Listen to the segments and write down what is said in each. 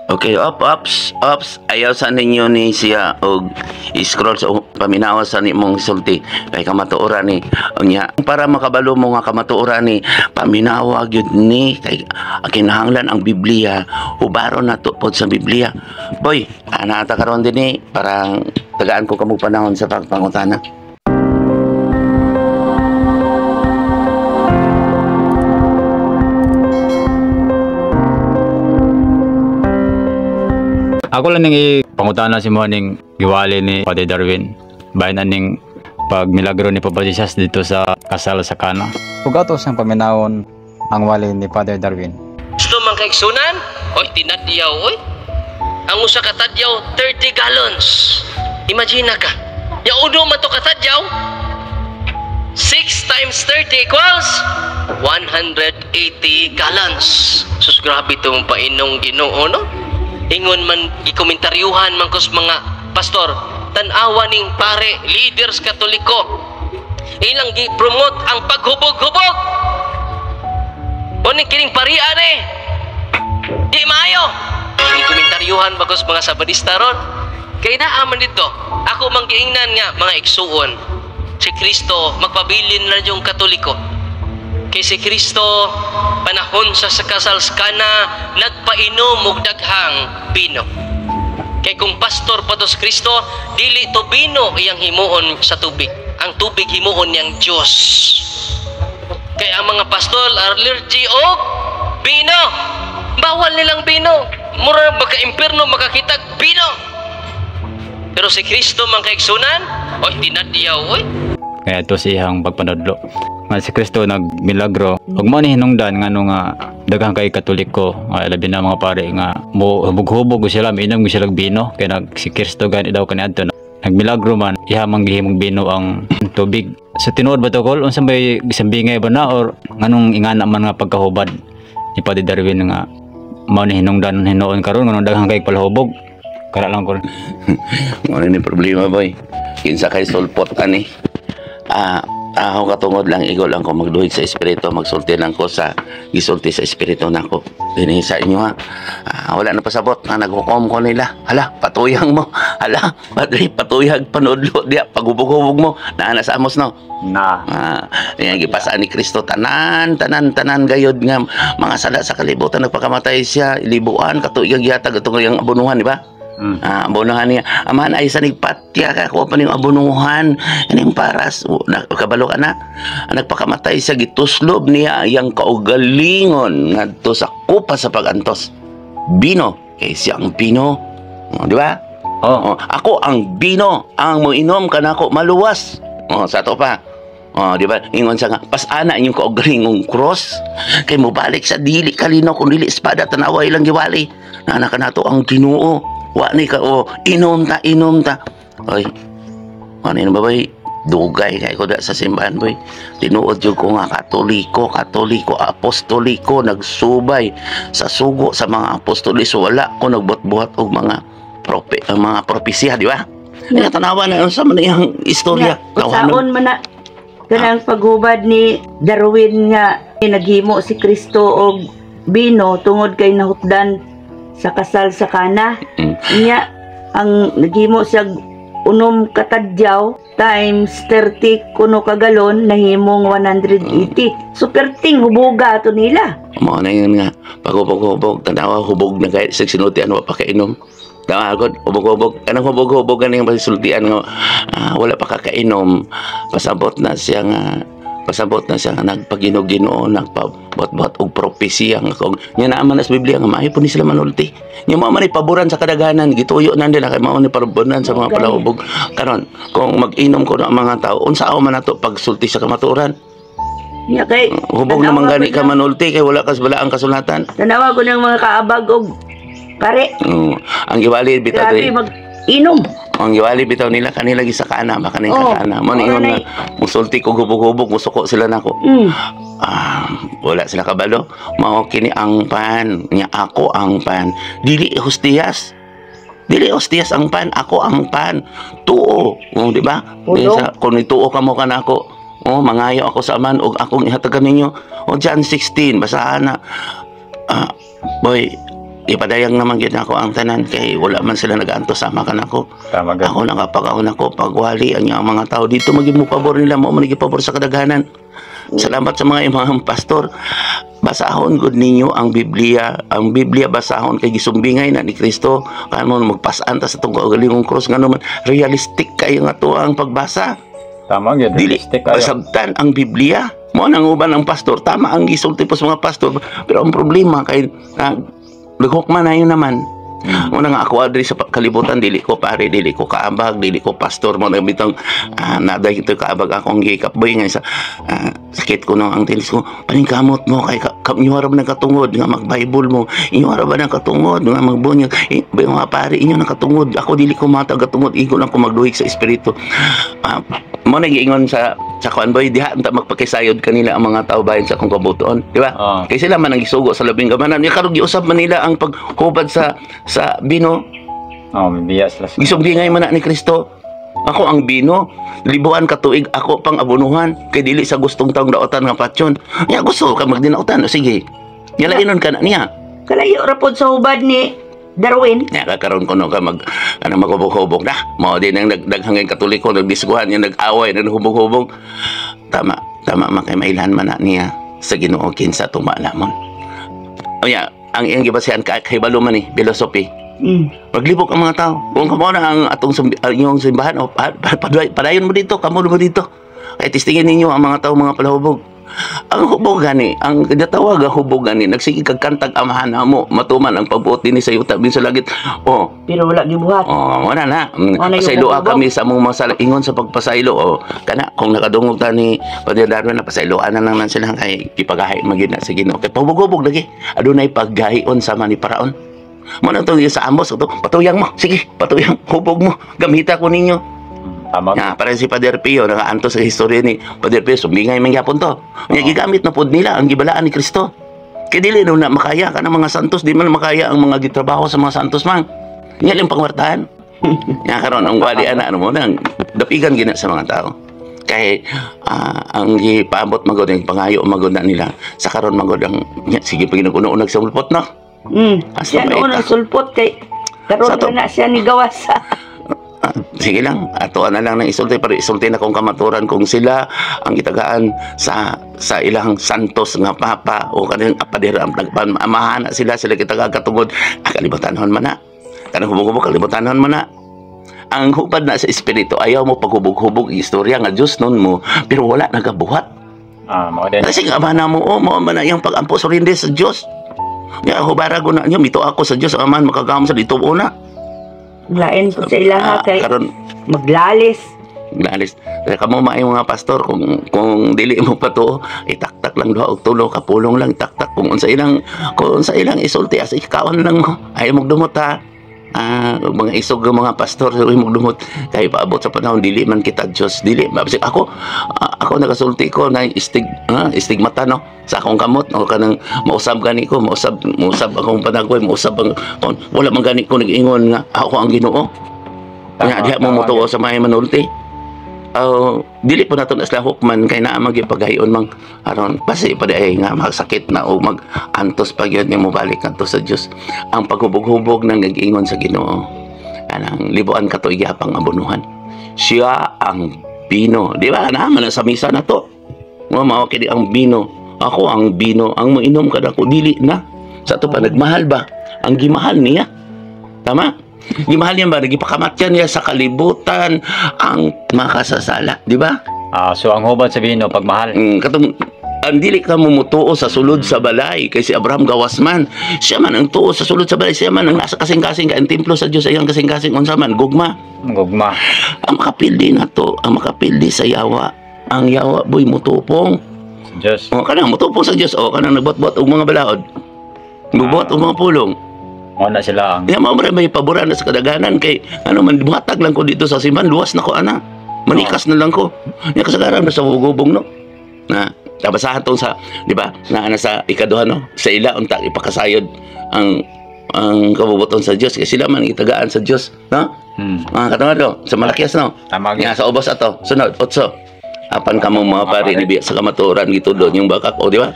Okay, op, ops, ops, ayaw sa ninyo ni siya og i-scroll sa paminawa sa nimong sulti kay kamatuoran ni unya para makabalo mo nga kamatuoran ni paminawa gyud ni kay kinahanglan ang Biblia hubaron nato pod sa Biblia. Boy, ana ta karon dinhi parang tagaan ko kamo panahon sa pagpangutana. Ako lang ning ipangutana si mo ning giwali ni Padre Darwin. Bahin aning pag milagro ni Papa Jesus dito sa kasal sa Kana. Ug ato siyang paminawon ang wali ni Father Darwin. Gusto man kaigsunan? Oy, tinadyaw, oy. Ang usa ka tadyaw, 30 gallons. Imagine ka. Ya uno man to katadyaw. 6 times 30 equals 180 gallons. Sus, grabe itong painong Ginoo, no? Ingon man, ikomentaryohan man kus mga pastor, tan-awa ning pare, leaders Katoliko. Ilang gi-promote ang paghubog-hubog. Uning kining parian eh. Di maayo. Ikomentaryohan bagos mga Sabadista ron. Kay naa man dito. Ako mang giingnan nga mga igsuon. Si Kristo magpabilin na yung Katoliko. Kay si Kristo panahon sa kasal sa Kana nagpainom og daghang bino. Kay kung pastor pa to si Kristo, dili to bino iyang himuon sa tubig. Ang tubig himuon niyang Dios. Kay ang mga pastor allergy og bino. Bawal nilang bino. Mura baka impierno makakitag bino. Pero si Kristo man kaigsunan, oy tinadyaw oy. Kaya ito siyang pagpanudlo. Nga si Kristo nagmilagro. Ug mo ni hinungdan ngano nga daghang kay Katoliko, nga labi na mga pare nga mo hubog-hubog sila, miinom sila og bino kay nag si Kristo gani daw kaniadto nagmilagro man iha man gihimong bino ang tubig. Sa tinuod ba to kol, unsa may gisambingay ba na or nganong ingana man nga pagkahubad ni Padre Darwin nga mao ni hinungdan hinuon karon nganong daghang kay palahubog? Kara lang kol. Ano ni problema, boy? Kinsa kay sulpot ani? Ako katungod lang igo lang ko magduhig sa espiritu, magsulti lang ko sa gisulti sa espiritu nako. Dinhi sa inyo ha. Wala na pasabot nga naghukom ko nila. Hala, patuyang mo. Hala, padre, patuyag panudlo diya paghubog-hubog mo. Naa na sa Amos no. Na. Yan gipasaan ni Kristo tanan tanan tanan gayod nga mga sala sa kalibutan, nagpakamatay siya, libuan katuig gihatag atong iyang abonuhan, di ba? Abonuhan niya. Amahan ay sa nagpatya ka, kuha pa niyong abonuhan. Yan yung paras. O, kabalo ka na. Nagpakamatay siya, gituslob niya iyang kaugalingon ngadto sa kupa sa pagantos. Bino. Kay siya ang bino. O, di ba? Oh. O, ako ang bino. Ang moinom ka nako maluwas. O, sa to pa. O, di ba? Ingon siya nga, pasana inyong kaugalingong cross. Kay mobalik sa dili kalino kung dili espada, tanawa ilang giwali. Nana ka nato ang Ginoo. Wa ni ka, o, inom ta, inom ta. Oy, ano yun ba, boy? Dugay kay ko da sa simbahan, boy. Tinuod yun ko nga, Katoliko, Katoliko, Apostoliko, nagsubay sa sugo sa mga apostolis. Wala ko nagbuhat-buhat og mga ang mga propesya, di ba? Nga tanawa na sa man iyang istorya. Usaon man na kanang paghubad ni Darwin nga naghimo si Kristo og bino tungod kay nahutdan sa kasal sa Kana. Niya ang naghimo siya unom katadyaw times 30 kuno ka galon nahimong 180. So perting huboga ato nila. Mao na yun nga paghubog-hubog tanawa hubog na kay sa sinultian wa pa kainom. Tama ako, hubog-hubog. Kanang hubog-hubog ganing pasultian nga wala pa kakainom. Pasabot na siya nga nagpaginog-ginoo, nagpabuhat-buhat og propesya nga kog nya naa man sa Biblia nga maayo po ni sila manulti. Nya mao man ni paboran sa kadaghanan, gituyo na nila kay mao ni paboran sa mga palahubog. Karon kung mag-inom ko na ang mga tao, unsaon man nato pagsulti sa kamatuoran? Nya kay hubog naman gani ka manulti kay wala kas balaang kasulatan. Tanawa ko ng mga kaabag og pare. Ang giwali bitaw grabe mag inom. Ang giwali bitaw nila kanila gisa kana ba kaning kakana. Mo ni ingon nga musulti ko hubog-hubog musuko sila nako. Wala sila kabalo. Mao kini ang pan nya, ako ang pan. Dili hostiyas. Dili hostiyas ang pan, ako ang pan. Tuo, oh, di ba? Sa kun ituo ka mo kanako. Oh, mangayo ako sa aman og akong ihatagan ninyo. O John 16 basahan na. Boy, Ipadayag naman gyud ako ang tanan kay wala man sila nag-antos sama kanako. Tama gud. Ako nakapag-ahon ako pagwali ang iyang mga tao dito, maging mo pabor nila, mo man pabor sa kadaghanan. Salamat sa mga imong pastor. Basahon gud ninyo ang Biblia. Ang Biblia basahon kay gisumbingay na ni Kristo. Kamo magpasan ta sa itong kaugalingong cross, ngano man realistic kayo nga to ang pagbasa. Tama gyud. Dili Realistic kayo. pasabtan ang Biblia. Mo nang uban ang pastor, tama ang gisulti po sa mga pastor, pero ang problema kay naghukman na yun naman. Mo na nga ako adri sa kalibutan, dili ko pare, dili ko kaabag, dili ko pastor, mo na bitong naday ito kaabag akong gikapboy nga sa sakit ko no ang tinis ko, paningkamot mo kay inyo ra ba nagkatungod nga mag-Bible mo, inyo ra ba nagkatungod nga magbunyag, mga pare inyo nakatungod, ako dili ko matag katungod, igo lang ko magduhig sa espiritu. Mo na giingon sa kuan boy diha unta magpakisayod kanila ang mga tao bahin sa akong kabutuon, di ba? Kay sila man ang gisugo sa labing gamanan. Ya karon giusab man nila ang paghubad sa bino. Oh, may biya sila. Gisumbingay man na ni Kristo. Ako ang bino, libuan ka tuig ako pang abunuhan kay dili sa gustong taong daotan nga patsyon. Nya gusto ka magdinautan, o sige. Nya lainon ka na niya. Kalayo ra pod sa hubad ni Darwin. Nya kakaron kuno ka mag ano maghubog-hubog na. Mao din ang daghang Katoliko nagdiskuhan niya, nag-away, naghubog-hubog. Tama, tama man kay mailhan man na niya sa Ginoo kinsa tumalamon. O ya, ang iyang gibasihan ka kahibalo man ni philosophy. Maglibok ang mga tao. Kung kamo na ang atong ang inyong simbahan, o padayon mo dito, kamo mo dito. Kay testingin ninyo ang mga tao, mga palahubog. Ang hubog gani, ang ginatawag ang hubog gani, nagsige kag kantag amahan namo, matuman ang pagbuot dinhi sa yuta bin sa langit. Oh, Pero wala gibuhat. oh, wala na. Wala yung Pasayloa hubog. Kami sa among mga sala, ingon sa pagpasaylo. Oh, kana kung nakadungog ta ni Padre Darwin, na pasayloan na lang sila kay ipagahi magid na sa Ginoo. Kay pahubog-hubog lagi. Adunay paggahion sama ni Paraon. Mo na itong sa Amos, ito, patuyang mo, sige, patuyang, hubog mo, gamita ko ninyo. Tama. Nga, parang si Padre Pio, nakaanto sa historia ni Padre Pio, sumingay man gyapon to. Nga, gigamit na pod nila ang gibalaan ni Kristo. Kay dili no na makaya ka ng mga santos, di man makaya ang mga gitrabaho sa mga santos man. Nga lang pangwartahan. Nga karon ang wali ana ano mo nang dapigan gina sa mga tao. Kay ang gipaabot magod ang pangayo magod na nila sa karon magod ang nya, sige pag unag sa ulpot no. Hasta Siya noon maita. ang sulpot kay karon Sa to- na siya ni gawas. Sige lang, ato na lang ng isulti, pero isulti na kong kamaturan kung sila ang gitagaan sa ilang santos nga papa o kanang apader ang tagpan amahan na sila, sila gitagaan katungod kalibutanhon man na kanang hubog-hubog, kalibutanhon man na ang hubad na sa espiritu. Ayaw mo paghubog-hubog istorya nga Diyos nun mo, pero wala nagabuhat. Mao din. Kasi nga ama na mo, oh, mo man na iyang pag-ampo surrender sa Diyos. Nga hubara ko na niyo, mito ako sa Diyos ang amahan makagahom sa dito una. Lain po sa ilaha kay karon maglalis. Lalis. Kaya kamo maayo mga pastor, kung dili mo pa to, itaktak lang duha og tulo ka pulong lang taktak kung unsa ilang isulti as ikaon lang mo. Ay magdumot ha. Mga isog ng mga pastor ay magdumot kay paabot sa panahon dili man kita Dios, dili mabsik ako, ako nagasulti ko na stigmata no sa akong kamot o kanang mausab gani ko, mausab mausab akong panagway, mausab ang kon, wala man gani ko nag-ingon nga ako ang Ginoo. Nga diha mo motuo sa may manulti. Dili po nato na sila hukman kay naa man gyud paghayon mang aron basi pa di ay nga magsakit na o mag-antos pa gyud nga mobalik kadto sa Dios. Ang paghubog-hubog nang nag-ingon sa Ginoo kanang libuan ka tuig pang abunuhan. Siya ang bino, di ba? Na man sa misa na to. Mo mao kini ang bino. Ako ang bino, ang moinom kada ko dili na. Sa ato pa nagmahal ba? Ang gimahal niya. Tama? Gimahal niya ba? Nagipakamatyan niya sa kalibutan ang makasasala, di ba? So ang hubad sa bino pagmahal. Katong ang dili ka mumutuo sa sulod sa balay kay si Abraham gawas man. Siya man ang tuo sa sulod sa balay, siya man ang nasa kasing-kasing kay ang templo sa Dios ay ang kasing-kasing unsa man gugma. Gugma. Ang makapildi na to, ang makapildi sa yawa. Ang yawa boy mutupong. Sa Diyos. O kanang mutupong sa Dios, o kanang nagbuot-buot og mga balaod. Nagbuot og mga pulong. Mao na sila ang Kaya mao man may paboran na sa kadaganan kay ano man buhatag lang ko dito sa simbahan, luwas na ko ana. Manikas na lang ko. Nya kasagaran na sa hubog no. Na tabasahan tong sa, di ba? Na nasa ikaduha no, sa ila unta ipakasayod ang kabubuton sa Dios kay sila man itagaan sa Dios, no? Mga katungod ko, sa Malakias no. Tama gyud. Nga sa ubos ato, sunod otso. Apan kamo mga pare Mga pare. ni biya sa kamatuoran gitudon yung bakak o, di ba?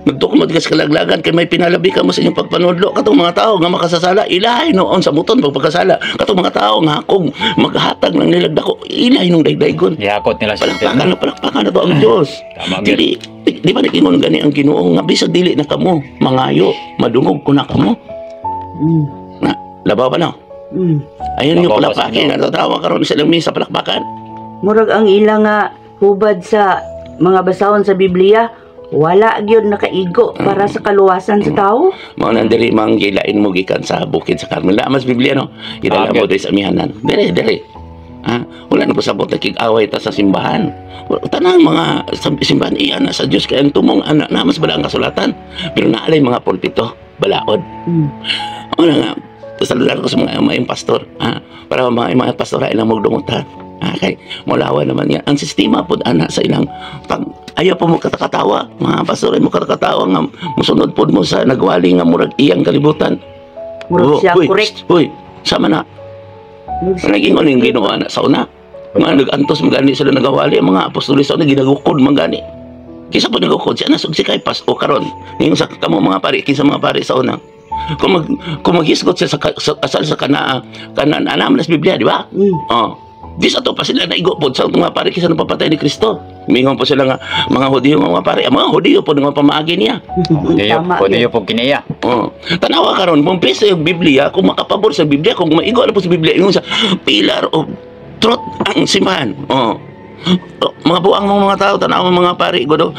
Nagtukmod ka sa kalaglagan kay may pinalabi ka mo sa inyong pagpanudlo katong mga tao nga makasasala ilahay noon sa muton pagpagkasala katong mga tao nga hakog maghatag ng nilag dako ilahay nung daydayon. Gihakot nila sa Palakpakan na palakpakan na to ang Diyos. Tama gyud. Dili, di ba nagingon gani ang Ginoo nga bisag dili na kamo mangayo, madungog ko na kamo. Na, labaw pa no. Ayun yung Labaw pa sa palakpakin, Ginoo. natatawa karon sa ilang misa palakpakan. Murag ang ilang nga hubad sa mga basahon sa Biblia, wala gyud nakaigo para sa kaluwasan sa tao. Mao nang diri mang gilain mo gikan sa bukid sa Carmel. Na mas Biblia no. Idala mo diri sa amihanan. Diri diri. Ha? Wala na pasabot nakig-away ta sa simbahan. Tanang mga simbahan iya na sa Dios kay ang tumong ana na mas bala ang kasulatan. Pero naalay mga pulpito, balaod. Ano nga, pasaludan ko sa mga mga pastor, ha? Para mga pastor ay ilang magdungutan. Ha? Kay mulawa naman yan. Ang sistema po ana sa ilang pag ayaw po mo katakatawa, mga pastor ay mo katakatawa nga musunod po mo sa nagwali nga murag iyang kalibutan. Murag Oh, siya huy, correct. Huy, sama na. Murag siya Naging yung Ginoo na sa una. Nga nag-antos magani sila nagawali ang mga apostoles sa una ginagukod magani. Kinsa po nagukod siya nasug si Caipas o karon. Ngayon sa kamo mga pari kinsa mga pari sa una. Kung maghisgot siya sa kasal sa kana kana ana man sa Biblia, di ba? Oh. Di sa to pa sila naigo pod sa mga pari kinsa napapatay ni Kristo. Mingon po sila nga mga Hudiyo nga mga pari, ang mga Hudiyo po nga pamaagi niya. Hudiyo, Tama Hudiyo po kiniya. Oh. Tanawa karon kung pesa yung Biblia, kung makapabor sa Biblia, kung maigo na po sa Biblia, yung sa pillar of truth ang simbahan. Oh. Oh, mga buang mong mga tao, tanawa mga pari, godo,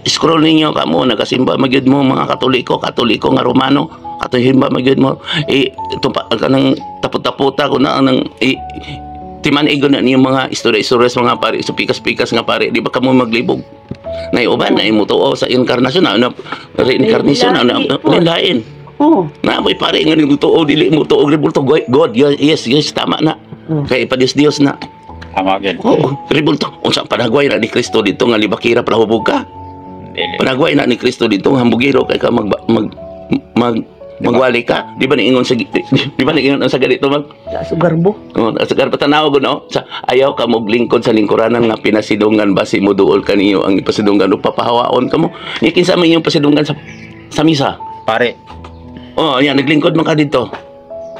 scroll ninyo kamo, nagasimba magyud mo mga Katoliko, Katoliko nga Romano, ato himba magyud mo, eh, tumpa, kanang tapot-taputa ko na ang eh, timan igo na niyo mga istorya-istorya sa mga pari, so pikas-pikas nga pari, di ba kamo maglibog? Naiuban, naimutuo sa inkarnasyon, na reincarnation, na, Lain po. lain. Oh. Na mo'y pare nga ning tuo dili mo tuo rebulto God, God, yes, yes, tama na. Kay ipa Dios Dios na. Tama gyud. Oo, rebulto. Unsa panagway na ni Kristo dito nga libakira palahubog ka? Dili. Panagway na ni Kristo dito nga hambugiro kay ka mag mag mag magwali ka. Di ba niingon sa di ba niingon sa ganito mag Sa garbo. Oh, sa tanaw ko no, sa ayaw ka mo lingkod sa lingkuranan nga pinasidungan basi mo duol kaniyo ang ipasidungan o papahawaon kamo. Ni kinsa man yung pasidungan sa misa. Pare. Oh, yan naglingkod man ka dito.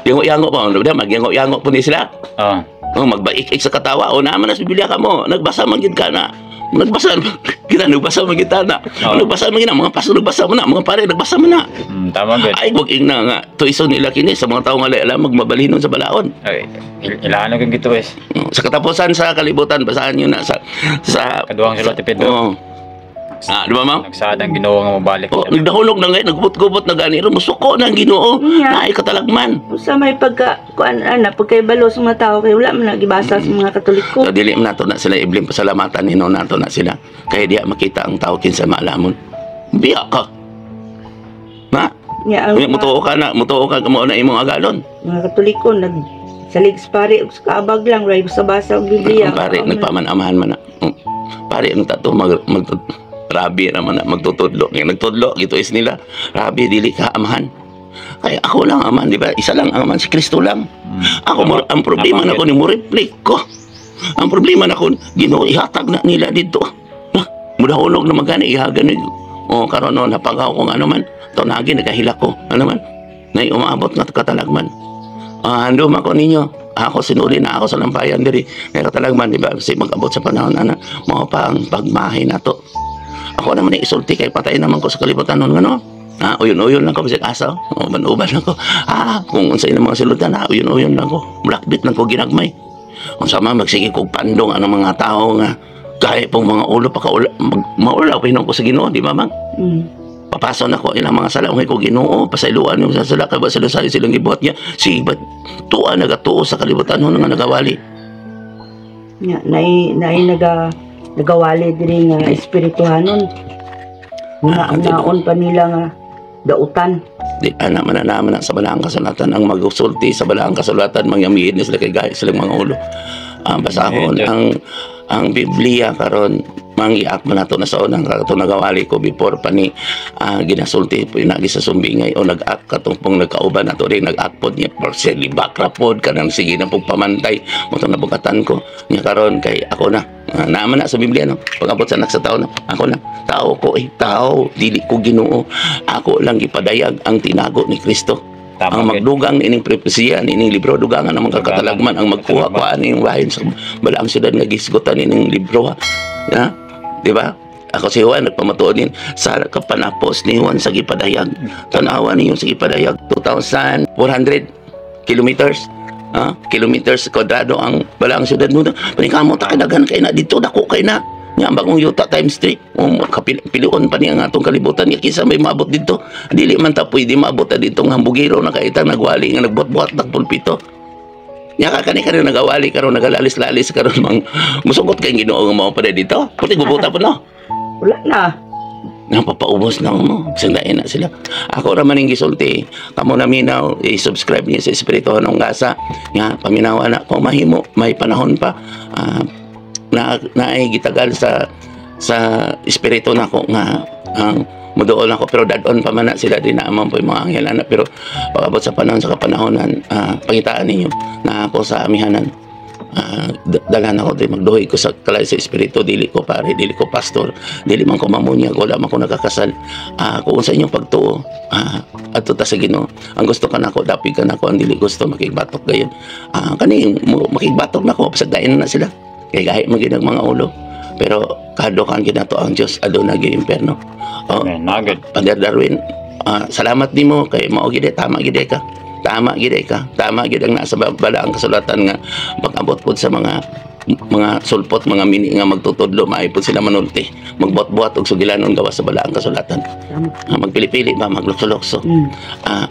Yango-yango pa, di ba? Magyango-yango po ni sila. Oh. Oh, magbaik-ik sa katawa. O naman na sa Biblia ka mo. Nagbasa man gid ka na. Nagbasa kita nagbasa man gid ta na. Oo. Nagbasa man gid na mga pastor nagbasa man na, mga pare nagbasa man na. Tama gyud. Ay wag ingna nga tuison nila kini sa mga tawo nga alam magmabalinon sa balaon. Ay, ilano kang gito is. Oh, sa katapusan sa kalibutan basahan niyo na sa sa Kaduhang sulat ni Pedro. Oh. Ah, di ba ma'am? Nagsaad ang Ginoo nga mobalik. Oh, nagdahulog na ngayon, nagubot-gubot na gani, musuko na ang Ginoo. Yeah. Naay katalagman. Usa may pagka kuan ana pagkaibalo sa mga tao kay wala man nagibasa sa mga Katoliko. So dili man nato na sila iblim pasalamatan nino nato na sila. Kaya diya makita ang tao kinsa maalamon. Biya ka. Na? Nya ang Unya mutuo ka na, mutuo ka kamo na imong agalon. mga Katoliko nag salig sa pare og sa kaabag lang ray basa-basa og Biblia. Ang pare nagpaman-amahan man na. Pare ang tato mag, mag rabi naman na magtutudlo. Nga nagtudlo gito is nila. Rabi dili ka amahan. Kaya ako lang amahan, di ba? Isa lang ang amahan si Kristo lang. Ako mo, ang problema Tama, na ko ni mo reflect ko. Ang problema na ko Ginoo ihatag na nila dito. Na, mudahulog na magani ihagan ni. O karon no napagaw ko nga ano man. Tunagi nagahila ko. Ano man? Nay umaabot nga katalagman. Ah, handom ako ninyo. Ako sinuli na ako sa lampayan diri. Nay katalagman di ba kasi mag-abot sa panahon ana mao pa ang pagmahay nato. Ako naman ni isulti kay patay naman ko sa kalibutan nun ngano. Ah, uyon-uyon lang ko bisag asa. O uban-uban lang ko. Ah, kung unsa ilang mga silutan, ah, uyon-uyon lang ko. Mulakbit lang ko ginagmay. Unsa man magsige kog pandong ang mga tao nga kaya pong mga ulo pa kaula maulaw pa ko sa Ginoo, di ba mang? Papaso na ko ilang mga sala ko Ginoo, pasayloan yung sa sala kay ba sila sa silang gibuhat niya. Si ba't tuwa nagatuo sa kalibutan nun nga nagawali. Nya naay naay nagawali diri nga espirituhanon. Ah, Una-unaon pa nila nga dautan. Di ana man na man sa balaang kasulatan ang magsulti sa balaang kasulatan mangyamiid ni sila kay gaya silang mga ulo. Ang basahon Medyo. ang Biblia karon mangiak man nato na sa unang kato nagawali ko before pa ni ginasulti po inagi sa sumbingay o nag-act katong pong nagkauban nato rin nag-act pod niya por sa libak ra pod kanang sige na pong pamantay mo nabugatan ko niya karon kay ako na. Naa man na sa Biblia, no? Pag-abot sa Anak sa Tao na, ako lang, tao ko eh, tao, dili ko Ginoo. Ako lang gipadayag ang tinago ni Kristo. Tama Ang gid. magdugang ining propesiya ining libro, dugangan ang mga katalagman ang magkuha kuha ining bahin sa balaang syudad nga gisgutan ining libro, ha. Ha? Di ba? Ako si Juan nagpamatuod din sa kapanapos ni Juan sa gipadayag. Tanawa niyo sa gipadayag, 2,400 kilometers. Ha? Kilometers kwadrado ang balaang syudad mo. Paningkamot ta kay daghan kay na dito, dako kay na. Nga ang bagong yuta times 3. Pilion pa niya nga atong kalibutan nga kinsa may maabot dito. Dili man ta pwede maabot ta dito nga hambugiro na kaitang nagwali nga nagbuhat-buhat ng pulpito. Nya ka kani karon nagawali karon, nagalalis-lalis karon, mang musugot kay Ginoo nga mao pa dito. Puti gubuta po, no. Wala na. Nga papaubos na mo. Sandain na sila. Ako ra man ang gisulti. Kamo na minaw, i-subscribe niyo sa Espiritu ng Gasa. Nga, paminawa na kung mahimo, may panahon pa. Na naay gitagal sa espiritu nako nga ang muduol ako, pero dadon pa man na sila di na man po yung mga anghel ana, pero pag-abot sa panahon sa kapanahonan, pangitaan ninyo na ako sa amihanan. Dalhan ako di magduhi ko sa kalay sa espiritu. Dili ko pare, dili ko pastor, dili man ko mamunyag, wala man ko nakakasal. Kung sa inyong pagtuo, adto ta sa Ginoo. Ang gusto ka nako, dapig ka nako. Ang dili gusto, makigbatok gayon. Kani makigbatok nako, pasagdain na sila kay gahi man gid ang mga ulo, pero kahadokan gid nato ang Dios, aduna gyud impierno, oh. Amen. Nagad. Pader Darwin, salamat nimo kay mao gid, tama gid ka, tama gid ka, tama gid ang nasa balaang kasulatan nga pag-abot pod sa mga sulpot, mga mini nga magtutudlo, maayo pod sila manulti, magbuhat-buhat og sugilanon gawas sa balaang kasulatan. Tama. Magpili-pili ba, maglukso-lukso.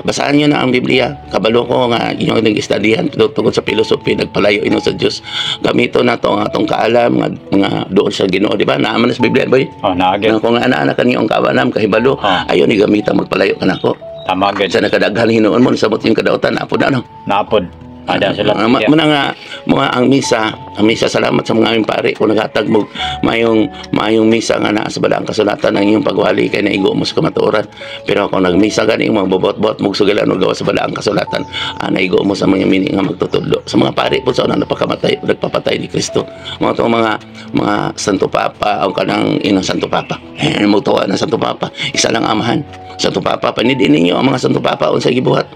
Basahan niyo na ang Biblia. Kabalo ko nga inyong nag-studyhan tungkol sa philosophy, nagpalayo ino sa Dios. Gamito na to ang atong kaalam nga mga doon sa Ginoo, di ba? Naa man sa Biblia, boy. Oh, naagad. Nga kung ana-ana kaniyong kaalam, kahibalo, ayon ni gamita magpalayo kanako. Tama gid. Sa nakadaghan hinuon mo sa yung kadautan, apo na, no. Naapod. Ada sila. Muna nga mga ang misa, salamat sa mga aming pare kung naghatag mo mayong mayong misa nga naa sa balaang kasulatan ang iyong pagwali kay naigo mo sa kamatuoran. Pero kung nagmisa gani mga bobot-bot mo sugilan og gawas sa balaang kasulatan, naigo mo sa mga mini nga magtutudlo. Sa mga pare po sa una napakamatay, nagpapatay ni Kristo. Mga to mga Santo Papa o kanang inang Santo Papa. Eh mo tuwa na Santo Papa, isa lang amahan. Santo Papa, panidin ninyo ang mga Santo Papa unsa gibuhat.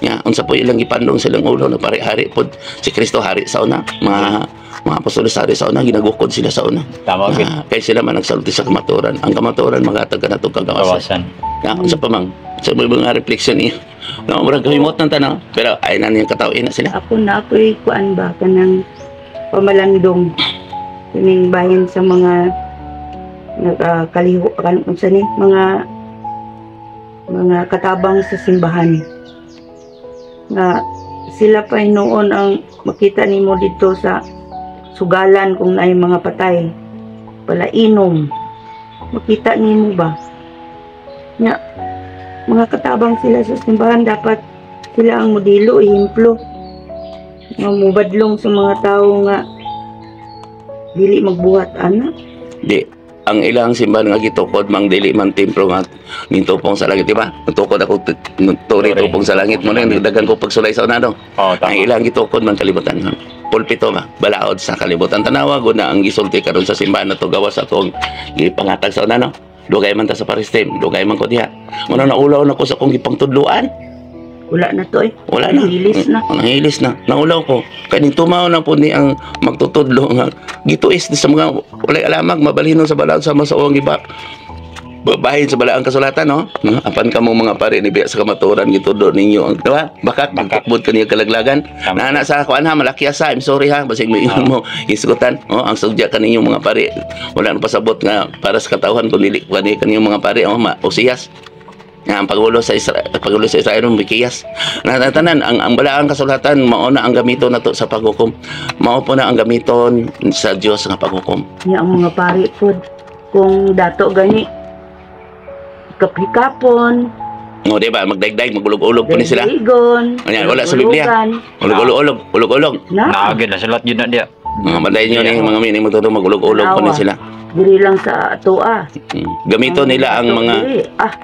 Ya, unsa po ilang gipandong silang ulo na pare-hari pod si Kristo, hari sa una. Mga apostoles, hari sa una, ginagukod sila sa una. Tama gid. Kay sila man nagsulti sa kamatuoran. Ang kamatuoran maghatag ka nato kagawasan. Kawasan. Ya, unsa pa mang sa may mga reflection niya. No, murag kahimot ng tanaw. Pero ay na niyang katawin na sila. Ako na ako'y kuan ba kanang pamalandong kining bahin sa mga nagkaliho kan unsa ni mga katabang sa simbahan nga sila pa noon ang makita nimo dito sa sugalan kung naay mga patay palainom, makita nimo ba nga mga katabang sila sa simbahan. Dapat sila ang modelo, ehemplo nga mubadlong sa mga tao nga dili magbuhat ana. Di ang ilang simbahan nga gitukod mang dili man templo nga nintupong sa langit, di ba? Nagtukod ako turi Turi. tupong sa langit mo na daghan ko pagsulay sa una, no. Oh, Ang tama. ilang gitukod man kalibutan. Pulpito ba? Balaod sa kalibutan. Tanawa gud na ang gisulti karon sa simbahan na to gawas atong gipangatag sa una, no. Dugay man ta sa paristem, dugay man ko diha. Muna naulaw na ko sa akong gipangtudloan. Wala na to eh. Wala na. Nangilis na. Nangilis na. Naulaw ko. Kaya tumaw na po ni ang magtutudlo nga gituis sa mga walay alamag mabalhinon sa balaod sama sa uwang iba. Babahin sa balaang kasulatan, no? No? Apan kamo mga pare ni biya sa kamatuoran, gitudlo ninyo ang, di ba? Bakak magtukbod kaniya kalaglagan. Tama. Nana sa kuan ha, malaki asa. I'm sorry ha, basig may mo hisgutan. Oh, ang sugya kaninyo mga pare. Wala na pasabot nga para sa katawhan kun dili kani kaniyong mga pare, oh, ma Osias. Nga ang pagulo sa Israel Mikiyas. Natatanan ang balaang kasulatan mao na ang gamiton nato sa paghukom. Mao po na ang gamiton sa Dios nga paghukom. Nya ang mga pari pod kung dato gani hikap-hikapon. No, di ba? Magdaigdaig, magulog-ulog po ni sila. Daygon. Ayan, wala sa Biblia. Ulog-ulog, ulog-ulog. Na, Naagad na sulat yun na diya. Mga bantayan nyo ni mga mini magtuturo, magulog-ulog po ni sila. Diri lang sa atoa. Gamito nila ang Ato mga diri. Ah.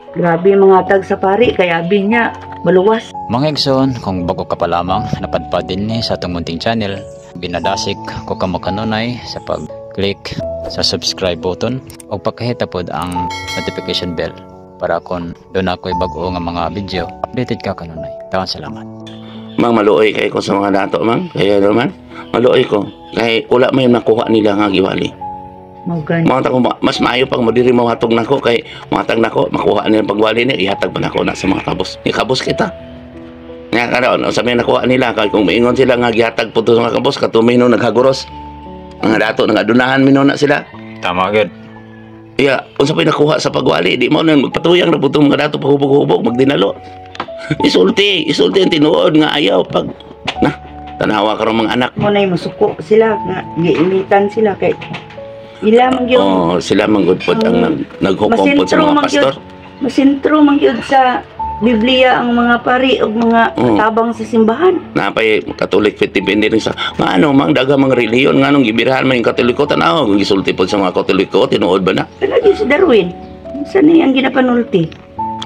Grabe mga tag sa pari kay abi niya maluwas. Mga Igsoon, kung bago ka pa lamang, napadpad din ni sa atong munting channel, Ginadasig ko kamo kanunay sa pag-click sa subscribe button o pakahita pod ang notification bell para kung duna ko'y bag-o nga mga video, updated ka kanunay. Daghang salamat. Mang, maluoy kay ko sa mga dato, mang. Kaya naman, maluoy ko. Kay wala may nakuha nila nga giwali. Mao gani. Mga tao, mas maayo pag mo diri mahatog nako kay matag nako makuha nila pagwali niya, ihatag pa nako na sa mga kabos. Ikabos kita. Nga karon sa may nakuha nila kay kung maingon sila nga gihatag po to sa mga kabos katumay no naghaguros. Mga dato nagadunahan mino na sila. Tama gud. Iya, unsa pa'y nakuha sa pagwali, di mo nang magpatuyang na po itong mga dato pahubog-hubog, magdinalo. Isulti, isulti ang tinuod nga ayaw pag na tanawa karon mga anak. Mo nay musuko sila nga giimitan sila kay ila man gyud. Oh, sila man gud pod ang naghukom pod sa Masentro mga man gyud. pastor. Masentro man gyud sa Biblia ang mga pari ug mga tabang sa simbahan. Napay Catholic faith depende rin sa nga ano mang daghang mga relihiyon nga nung gibirahan man yung Katoliko, tanaw kung gisulti pod sa mga Katoliko, tinuod ba na? Kana gyud si Darwin. Sa ni ang ginapanulti?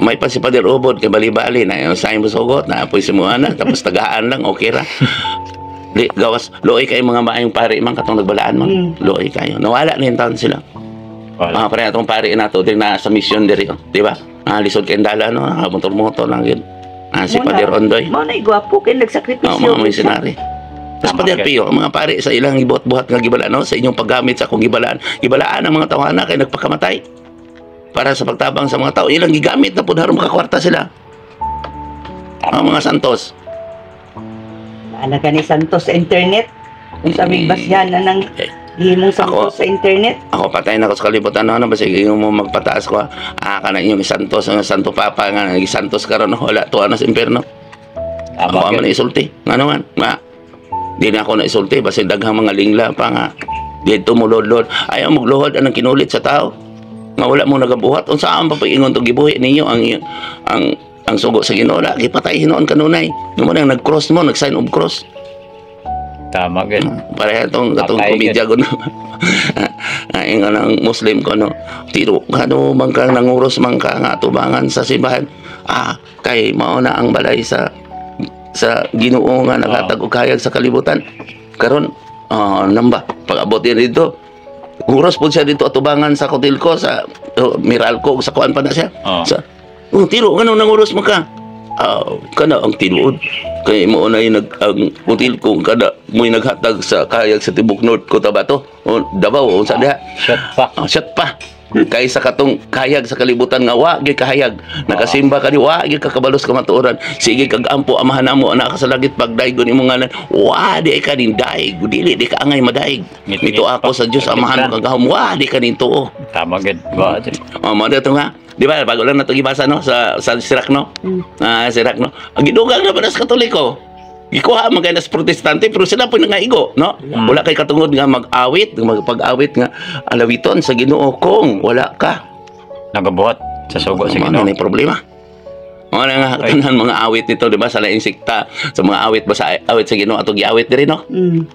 May pa si Pader Ubod kay bali-bali na yung sa sugot na apoy si Moana tapos tagaan lang, okay ra. Di gawas luoy kay mga maayong pari man katong nagbalaan man. Luoy kayo. Nawala na yung taon sila. Wala. Mga pare atong pari na to din na sa mission diri, oh, di ba? Ah, lisod kay dala no, motor-motor lang yun. Ah, si Mao na. Pader Ondoy. Mao nay gwapo kay nagsakripisyo. Oh, mga missionary. Tapos Tama, Pader Ken. Pio, ang mga pari sa ilang gibuhat-buhat nga gibalaan no, sa inyong paggamit sa akong gibalaan, gibalaan ang mga tawana kay nagpakamatay para sa pagtabang sa mga tao, ilang gigamit na pud haron makakwarta sila. Ang mga santos. Ana ka ni Santos sa internet. Kung sa aming basyan na nang Eh, gihimong Santos sa internet. Ako patay na ko sa kalibutan no, basta ingon mo magpataas ko ah kana inyong santos ang Santo Papa nga santos karon wala tuwa na sa impierno. Tama Ako man gud. isulti. Ngano man? Nga. Di na ako na isulti basta daghang mga lingla pa nga. Dito mo lodlod. Ayaw magluhod anang kinulit sa tao. Nga wala mo nagabuhat. Unsa ang papag-ingon to gibuhi ninyo ang sugo sa Ginoo la gipatay hinuon kanunay. Mo nang nag-cross mo, nag-sign of cross. Tama gud. Pareha tong katong Patay komedya ko no. Ay nga ng Muslim ko no. Tiro kano man ka nanguros man ka nga atubangan sa simbahan. Ah, kay mao na ang balay sa Ginoo nga naghatag og kahayag sa kalibutan. Karon ah, namba pag abot niya dito. Nguros po siya dito atubangan sa Cotelco, sa oh, Meralco sa kuan pa na siya. Sa oh, tiro ngano nanguros mo ka? Ah, kana ang tinuod. Kay mo na yung nag ang Cotelco kada mo'y naghatag sa kahayag sa tibok North Cotabato o Davao o sa diha. Shot pa. Oh, shot pa. Kaysa katong kahayag sa kalibutan nga wa gyud kahayag. Nakasimba ka ni wa gyud kakabalos kamatuoran. Sige kag ampo amahan namo anak ka sa langit pagdaygon imong ngalan. Wa di ka nin daig. Dili di ka angay madaig. Ngit-ngit Mito ako pa. sa Dios amahan mo kagahom. Wa di ka nin tuo. Tama gud. Wa gud. Oh, mo to nga. Di ba bago lang nato gibasa no sa Sirach no? Ah, Sirach no. Ang gidugang na ba sa Katoliko? Gikuha man kay nas Protestante pero sila po nangaigo, no? Wala kay katungod nga mag-awit, magpag-awit nga alawiton sa Ginoo kung wala ka. Nagabuhat sa sugo sa Mao Ginoo. na ni problema. Mao na nga Ay. tanan mga awit nito, di ba, sa laing sikta, sa mga awit ba sa awit sa Ginoo atong giawit diri no?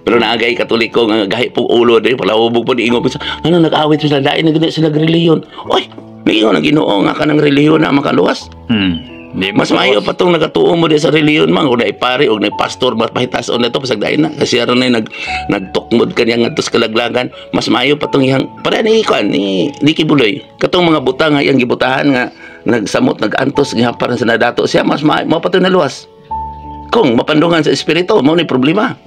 Pero naagay Katoliko nga gahi pong ulo diri palahubog po ni ingon po sa ano nag-awit sila lain na gani sila relihiyon. Oy, niingon ang Ginoo nga kanang relihiyon na makaluwas. Di mo Mas maayo pa tong nagatuo mo di sa relihiyon man kung naipari o naipastor mas pahitason na to pasag dayon na kasi aron na nagtukmod kaniya ngadto sa kalaglagan, mas maayo pa tong iyang para ni kuan ni Nikki Buloy katong mga butang nga iyang gibutahan nga nagsamot nagantos gihamparan sa nadato siya, mas maayo mao pa tong naluwas kung mapandungan sa espiritu. Mao ni problema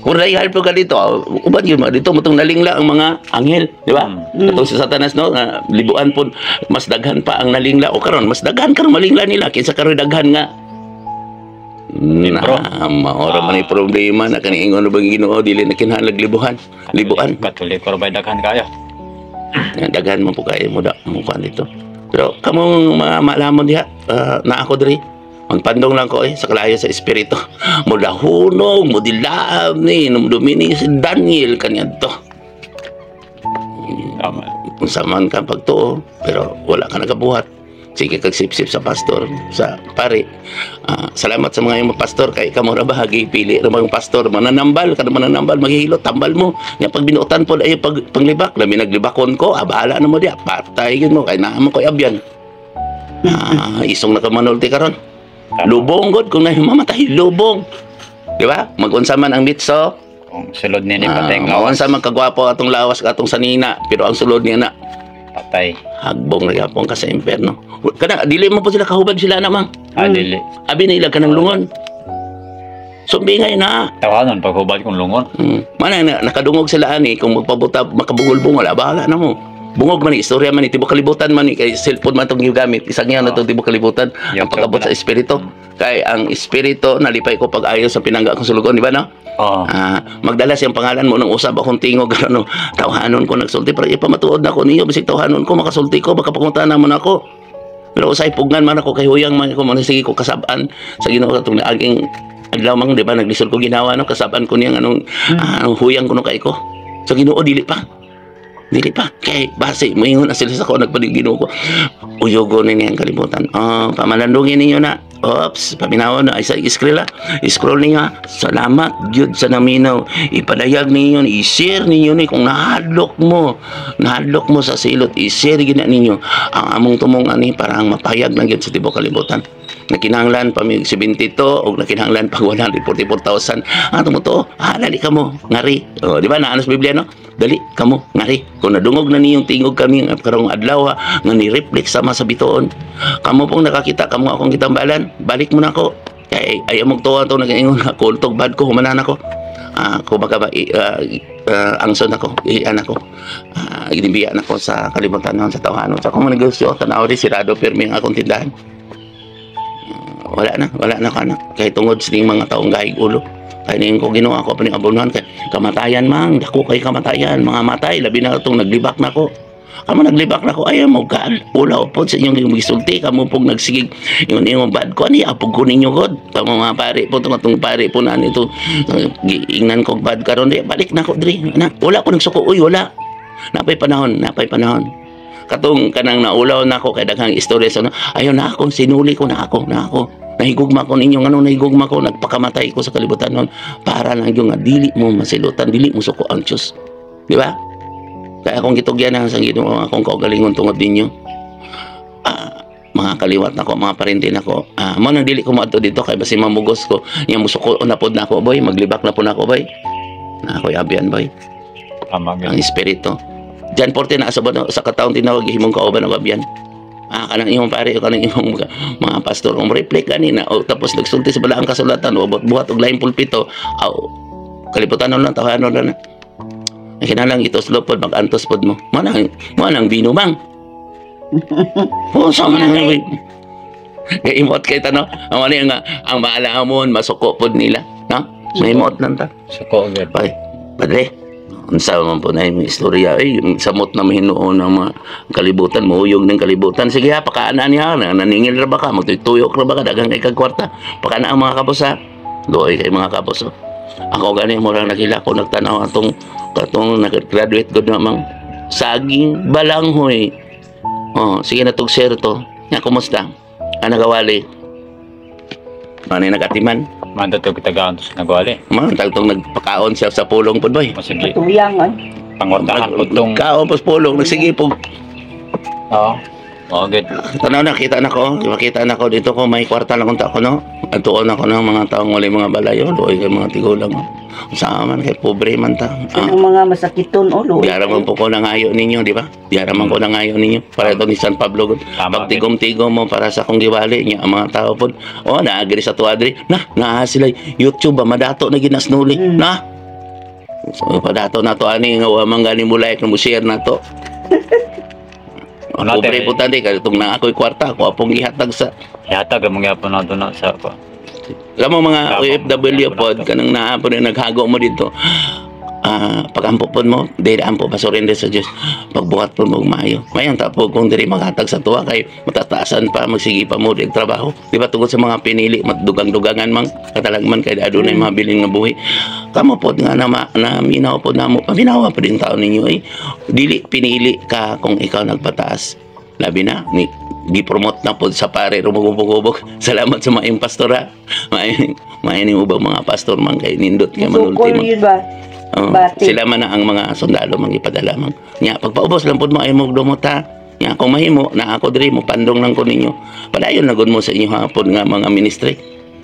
kung naihalp ka dito, uban yun, dito mo itong nalingla ang mga anghel, di ba? Katong si Satanas, no? Nga, libuan po, mas daghan pa ang nalingla. O karon mas daghan karon malingla nila. Kinsa karon daghan nga. Libro. Na, maora man ay problema na kaniingon na bang Ginoo dili na kinahanglan libuhan. Libuan. Katoliko ra ba daghan kayo? Daghan man po kayo mo da mo kuan dito. Pero kamong mga maalamon diha, na ako diri. Magpandong lang ko eh, sa kalayo sa espiritu. Mudahunong, mudilaab ni, numdumini si Daniel kaniadto. Tama. Unsa man ka pagtuo, pero wala ka nagabuhat. Sige kag sip-sip sa pastor, sa pare. Ah, salamat sa mga imong pastor kay kamo ra bahagi pili ra mga pastor mananambal kada mananambal maghihilot tambal mo. Nya pag binuotan pod ay pag panglibak labi naglibakon ko, ah, bahala na mo diya. Patay gyud mo kay naa mo koy abyan. Ah, isong na ka manulti karon. Tama. Lubong god kung na mamatay lubong. Di ba? Magunsa man ang mitso. Kung sulod nini patay ang Mawan lawas. sa magkagwapo atong lawas atong sanina, pero ang sulod niya na Patay. Hagbong na gyapon ka sa impyerno. Kana dili mo po sila kahubad sila na, mang. Ah, dili. Abi nila kanang lungon. Sumbingay na. Tawanon paghubad kung lungon. Mana na, nakadungog sila ani kung magpabuta makabungol-bungol, ah, bahala na mo. Bungog man ni istorya man ni tibok kalibutan man ni kay cellphone man tong gigamit. Isang yan na tong tibok kalibutan ang YouTube pag-abot na. Sa espiritu. Kay ang espiritu nalipay ko pag ayon sa pinangga kong sulugon, di ba, no? Oo. Ah, magdala siyang pangalan mo nang usab akong tingog ano, tawhanon ko nagsulti para ipamatuod na ko niyo, bisig tawhanon ko makasulti ko, baka pakunta na mo na ako. Pero usay pugnan man ako kay huyang man ako man, sige ko kasab-an sa Ginoo katong aging adlaw, mang, di ba naglisod ko ginawa, no, kasab-an ko niyang anong anong huyang ko no kay ko sa Ginoo. Dili pa, dili pa kay base moingon na sila sa ko nagpalig Ginoo ko uyugo ni niyang kalibutan. Oh, pamalandungin ninyo na. Oops, paminawon na ay sa scroll, ah. Scroll ninyo, ah. Salamat gyud sa naminaw. Ipadayag ninyo, i-share ninyo ni kung nahadlok mo. Nahadlok mo sa silot, i-share gyud na ninyo ang among tumong ani para ang mapayag lang gyud sa tibuok kalibutan. Nakinahanglan pa mig 72 o nakinahanglan pag 144,000. Ah, tumutuo. Ah, dali ka mo, ngari. Oh, di ba naano sa Biblia, no? Dali kamo ngari. Kung nadungog na niyong tingog kami karong adlaw, ah, nga ni-reflect sama sa bituon. Kamo pong nakakita, kamo akong gitambalan, balik mo na ako. Kay ayaw mong tuwa to nag-ingon na kultog bad ko, humanan ako. Ah, kumbaga ba, angson ako, ian ako. Ah, ginibiya na ko sa kalibutan noon sa tawhanon. Sa akong negosyo, tanaw rin, sirado pirmi ang akong tindahan. Ah, wala na ka na. Kay tungod sa ning mga taong gaig ulo. Kay ning ko Ginoo ako pa ning abonuhan kay kamatayan mang, dako kay kamatayan, mga matay labi na itong naglibak na ko. Kamo naglibak na ko ayaw mo gal. Ulaw pod sa inyong gisulti kamo pog nagsigig ingon ingon bad ko ani apog ko ninyo god. Kamo mga pare po tong atong pare po na nito giingnan ko bad karon di balik na ko diri. Na, wala ko nagsuko, uy, wala. Napay panahon, napay panahon. Katong kanang naulaw na ako kay daghang istorya sa ayaw na ako sinuli ko na ako na ako. Nahigugma ko ninyo, ngano nahigugma ko, nagpakamatay ko sa kalibutan noon para lang yung nga dili mo masilutan, dili mo suko ang Diyos. Di ba? Kaya akong gitugyan na sa Ginoo akong kaugalingon tungod ninyo. Ah, mga kaliwat nako, mga parente nako. Ah, mo nang dili ko moadto dito kay basi mamugos ko. Nya musuko na pod nako, boy, maglibak na po nako, boy. Na ako'y abian, boy. Tama Ang gyud. espiritu. Diyan porte na sa sa kataong tinawag himong kauban og abyan. Ah, kanang imong pare o kanang imong mga pastor kung reflect gani na o tapos nagsulti sa balaang kasulatan o buhat og laing pulpito, aw kalibutan na lang, tawanon na na. Ang kinahanglan ituslo pod, mag-antos pod mo. Mo nang bino bang. Oh, sa man ang kay imot kay tano. Ang ano nga ang maalamon masuko pod nila, no? Mahimot lang ta. Suko gyud. Ay, padre, unsa man po na yung istorya eh, yung samot na mahinuon ng mga kalibutan, mahuyog ng kalibutan. Sige ha, pakaanaan niya, naningil ra ba ka, magtuyok ra ba ka, daghang kay kag kwarta. Pakaanaan ang mga kapos ha. Doy kay mga kapos. Oh. Ako gani murang nakila ko nagtanaw atong katong nag-graduate gud na mang saging balanghoy. Oh, sige na tug share to. Nya kumusta? Ah, nagawali. Ano yung nagatiman? Man to kitagaan to sa nagwali. Man, tagtong nagpakaon siya sa pulong pod, boy. Masigi Patuyang ay. pangwartahan po tong Kaon po sa pulong, nagsige po. Oo. Oo gyud. Tanaw na, kita na ko. Makita na ko dito ko, may kwarta lang kunta ko, no? Atuon ako ng mga taong walay mga balayo, doy kay mga tigulang. Sa man kay pobre man ta. Ah, Ang mga masakiton o luoy. Diara man po ko nangayo ninyo, di ba? Diara man ko nangayo ninyo. Para ito ni San Pablo. Tama gyud. Pagtigom-tigom mo para sa akong giwali niya ang mga tao po. Oh, naagri sa tuadri. Na, naa sila YouTube ba madato na ginasnuli. Na. So, padato na to ani nga wa man gani mo like mo share na to. Ano, Pobre te? po tandi kay itong na ako'y kwarta ako apong gihatag sa Ihatag ang mga nato na sa ko. Alam mo mga Tama. OFW pod kanang naa po na naghago mo dito. Ah, pagampo pod mo, dili ampo pa surrender sa Dios. Pagbuhat pod mo og maayo. Mayon ta po kung diri maghatag sa tuwa kay matataasan pa magsige pa mo og trabaho. Di ba tungod sa mga pinili matdugang-dugangan mang katalagman kay adunay mabilin nga buhi. Kamo pod nga na, na minaw pod namo, paminawa pa din taon ninyo eh. Dili pinili ka kung ikaw nagpataas. Labi na ni gi-promote na pod sa pare rumugubog-ubog. Salamat sa maayong pastora. Maayong maayong ubang mga pastor man kay nindot kay manulti Sukol man. yun ba? Oh, Bati. sila man na ang mga sundalo mangipadala man. Nya pagpaubos lang pod mo ay mo dumot ha. Nya kung mahimo na ako diri mo pandong lang ko ninyo. Padayon na gud mo sa inyo hapon nga mga ministry.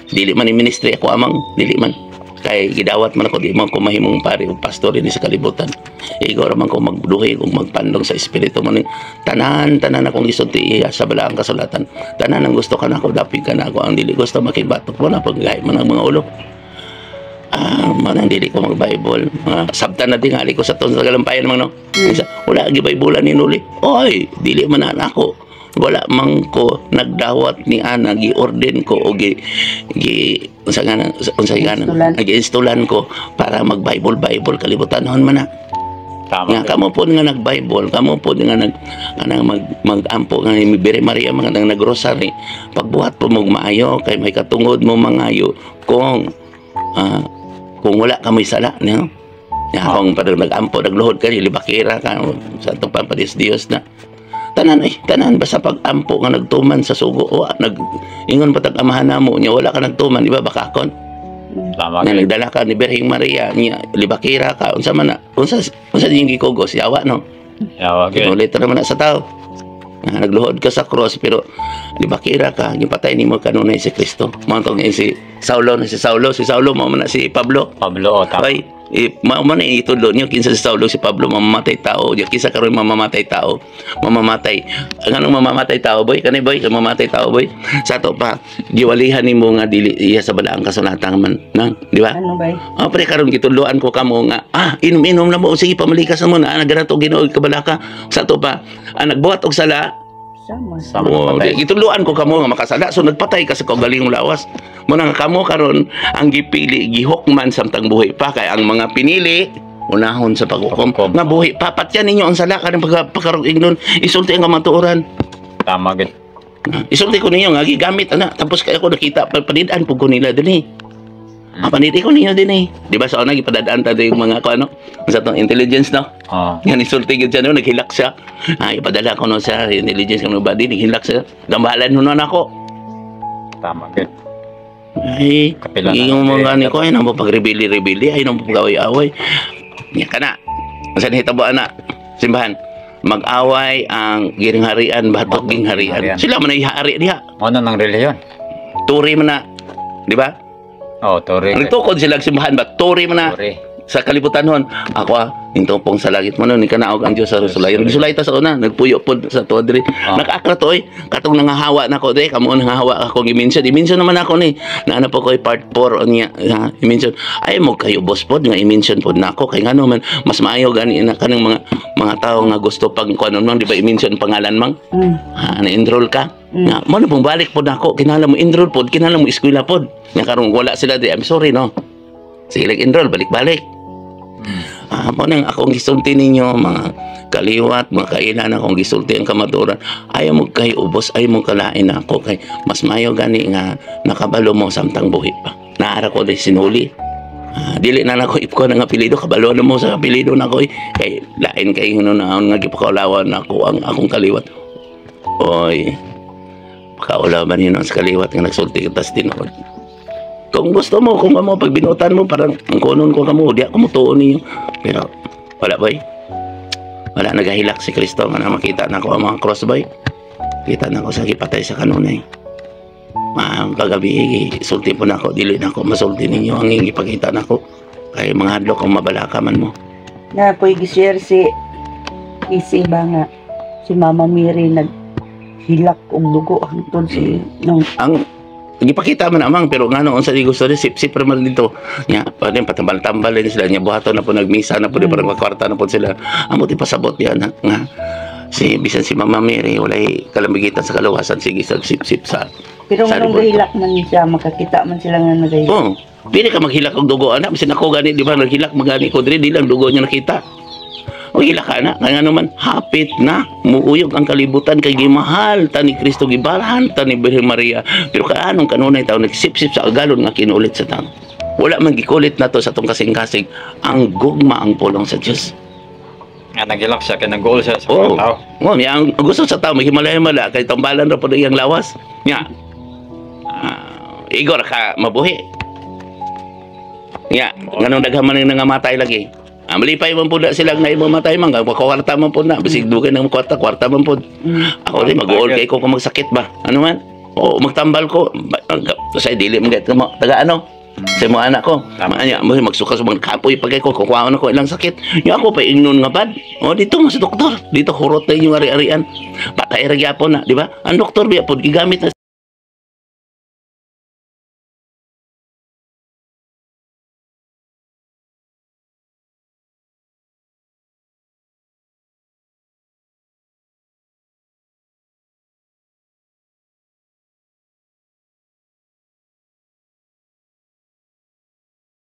Dili man ni ministry ako amang, dili man. Kay gidawat man ako, di man ko mahimong pari o pastor ini sa kalibutan. Igo ra man ko magduhi kung magpandong sa espiritu mo ni tanan tanan akong gisulti iya sa balaang kasulatan. Tanan ang gusto ka nako, dapig ka nako, ang dili gusto makibatok mo na paggahi man ang mga ulo. Manang dili ko mag-Bible. Mga sabtan na tingali ko sa ton sa galampayan man no. Isa, wala gi Bible ni nuli. Oy, dili man na ako. Wala man ko nagdawat ni ana, gi-orden ko o gi gi unsa nga na, unsa nga na, Instulan. Gi-instulan ko para mag-Bible Bible kalibutan hon man na. Tama. Nga kamo pod nga nag-Bible, kamo pod nga nag kanang mag magampo nga ni Birhen Maria, mga nang nagrosary. Pagbuhat po mo maayo kay may katungod mo mangayo kung kung wala ka may sala, no? Nga akong parang nag-ampo, nagluhod ka, libakira ka, sa itong papadis Dios na. Tanan ay, tanan, basta pag-ampo nga nagtuman sa sugo, o, nag, ingon patag amahan namo niya, wala ka nagtuman, di ba, bakakon? Tama. Nga nagdala ka ni Birheng Maria, niya, libakira ka, unsa man na, unsa, unsa din gikugos, yawa, no? Yawa gyud. Kinulit naman na sa tao. Nga nagluhod ka sa cross pero libakira ka, gipatay nimo kanunay si Kristo. Mao tong si Saulo na si Saulo, si Saulo mao man na si Pablo. Pablo, oh, tama. Ay, mao man na itudlo niyo kinsa si Saulo, si Pablo mamamatay tao, di kinsa karon mamamatay tao, mamamatay. Ang anong mamamatay tao, boy? Kani boy, mamamatay tao, boy. Sa ato pa giwalihan nimo nga dili iya sa balaang kasulatan man, nang, di ba? Ano ba? Ah, pre, karon gitudloan ko kamo nga, inom-inom na mo, sige pamalikas na mo na, naganato Ginoo kabalaka. Sa ato pa, nagbuhat og sala, Sama. Sama oh, patay. di, gitudloan ko kamo nga makasala. So nagpatay ka sa kaugalingong lawas. Muna nga kamo karon ang gipili gihukman samtang buhi pa kay ang mga pinili unahon sa paghukom. Paghukom. Nga buhi pa patyan ninyo ang sala karon pagka pagkarong ingnon isulti ang kamatuoran. Tama gyud. Isulti ko ninyo nga gigamit ana tapos kay ako nakita panid-an pud ko nila dinhi. Panid ko ninyo dinhi. Di ba sa una gipadadaan ta yung mga ko ano sa tong intelligence no? Oh. Yan isulti gyud siya no, naghilak siya. Ay, ipadala ko no sa intelligence kamo ba din naghilak siya. Gambalan no na ako. Tama gyud. Ay, Kapila na yung mga natin. ni ko ay namo pagrebeli-rebeli ay namo pag-away-away. Nya kana. Unsa ni hitabo ana? Simbahan. Mag-away ang giringharian batok gingharian. Gingharian. Sila man ay hari diha. Mao na nang relihiyon. Turi man na. Di ba? Oh, turi. Nagtukod sila ang simbahan ba? Turi man na. Turi. Sa kalibutan hon. Ako nintupong sa langit mo no, ni kanaog ang Dios sa sulayon. Gisulay ta sa una, nagpuyo pod sa tuwa diri. Nakaakra to oy, katong nangahawa nako diri, kamo nangahawa ako gi-mention. I-mention naman ako ni. Naana po ko part 4 unya, ha, i-mention. Ay mo kayo boss pod nga i-mention pod nako kay ngano man mas maayo gani na kanang mga tawo nga gusto pag kuan man, di ba i-mention pangalan mang? Ha, na-enroll ka. Nga, mo na pong balik pod nako, kinahanglan mo enroll pod, kinahanglan mo eskwela pod. Nga karon wala sila di, I'm sorry no. Sige lang enroll, balik-balik. Mo nang akong gisulti ninyo mga kaliwat, mga kailan akong gisulti ang kamatuoran. Ayaw mo kay ubos, ayaw mo kalain ako kay mas mayo gani nga nakabalo mo samtang buhi pa. Naara ko di sinuli. Dili na nako ipko nga apelyido, kabalo na mo sa apelyido nako eh. Kay lain kay hinunaon nga gipakaulawan nako ang akong kaliwat. Oy, pakaulawan yun sa kaliwat nga nagsulti ka tas tinuod. Kung gusto mo, kung kamo, pag binutan mo, parang ang kunon ko kamo, di ako mutuon ninyo. Pero, wala boy. Wala, nagahilak si Kristo nga na makita na ko ang mga cross boy. Kita na ko sa gipatay sa kanunay. Maang kagabi, sulti po na ako, dili na ako masulti ninyo ang ipakita na ko. Kay mga hadlok ang mabalaka man mo. Na po'y gi-share si Isi ba nga si Mama Mary naghilak og dugo hangtod si nung Ang gipakita man amang pero ngano unsa di gusto ni sip-sip ra man dito nya pa din patambal-tambal din sila nya buhaton na po nagmisa na po di parang kwarta na po sila amo ti pasabot yan ha, nga si bisan si Mama Mary walay kalambigitan sa kaluwasan sige sa sip-sip sa pero sa nung libon. gahilak man siya makakita man sila nga nagahilak. Oh, dili ka maghilak og dugo ana bisan ako gani di ba naghilak magani ko diri di lang dugo niya nakita. O hilak ka na, kaya naman hapit na muuyog ang kalibutan kay gimahal ta ni Kristo, gibalahan ta ni Birhen Maria. Pero kaanong kanunay tao nagsipsip sa agalon nga kinulit sa tao. Wala man gikulit na to sa tong kasing-kasing ang gugma ang pulong sa Dios. Nga naghilak siya kay nag-goal siya sa Oo. mga tao. Oh, ang gusto sa tao maghimala-himala kay tambalan ra pod iyang lawas. Nya. Igor ka mabuhi. Nya, nganong daghan man ang nangamatay lagi. Malipay man pud na sila nga imo matay man, kwarta man pud na, bisig dugay nang kwarta, kwarta man pud. Ako din mag-uol kay ko kung magsakit ba. Ano man? Oo, magtambal ko. Sa dili man gayud mo taga ano? Sa mo anak ko, tama niya, mo magsuka sa mga kapoy pagay ko, kukuhaon ako ilang sakit. Yung ako pa ingnon nga bad. O dito mo sa doktor, dito hurot na inyong ari-arian. Patay ra gyapon na, di ba? Ang doktor biya pod gigamit na